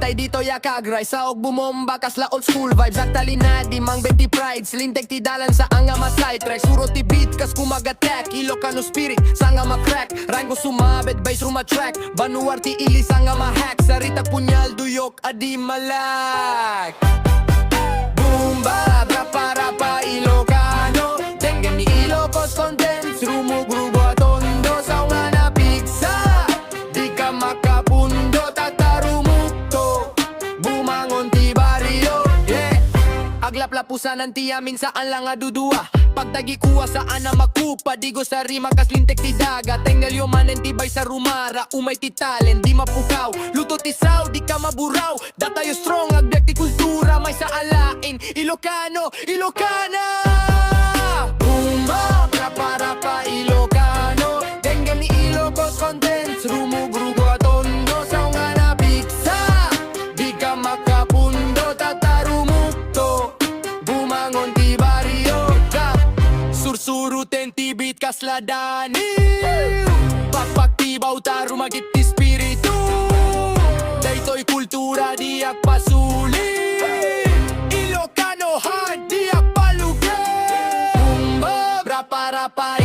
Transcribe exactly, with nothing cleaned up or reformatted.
Ay ditoy a kagray, saok bumomba, kasla old school vibes. Agtalina, di mangbet ti pride. Linteg ti dalan, saan nga ma-sidetrack. Suro ti beat, kas kumagatek. Ilocano spirit, saan nga ma-crack. Rango sumabet, bass rumatrack. Banuar ti ili, saan nga ma-hack. Sarita punyal, duyok a di malak. Boom bap, rapa rapa Ilocano. Denggem ni Ilocos Contents, rumugrubo a tondo, saungan a pigsa. Dika makapundo, tatarumukto. Bumangon ti barrio, yeah. Aglaplapusanan ti amin, saan lang a dudua. Pagtagikua, saan a makupa. Digo sa rima, kas linteg ti daga. Tengnelio manen ti bass a rumara. Umay ti talent, di mapukaw. Luto ti sound, dika maburaw. Datayo strong, agbiag ti kultura. Maysa a laing Ilocano, Ilocana. Boom bap, rapa rapa Ilocano. Denggem ni Ilocos Contents, rumugrubo a tondo, saungan a pigsa. Dika makapundo, tatarumukto. Bumangon ti barrio, ka. Sursuruten ti beat, kasla daniw. Pakpak ti bawta, rumagit ti espiritu. Daytoy kultura, di agpasuli. Ilocano heart, di agpalugi. Boom bap, rapa rapa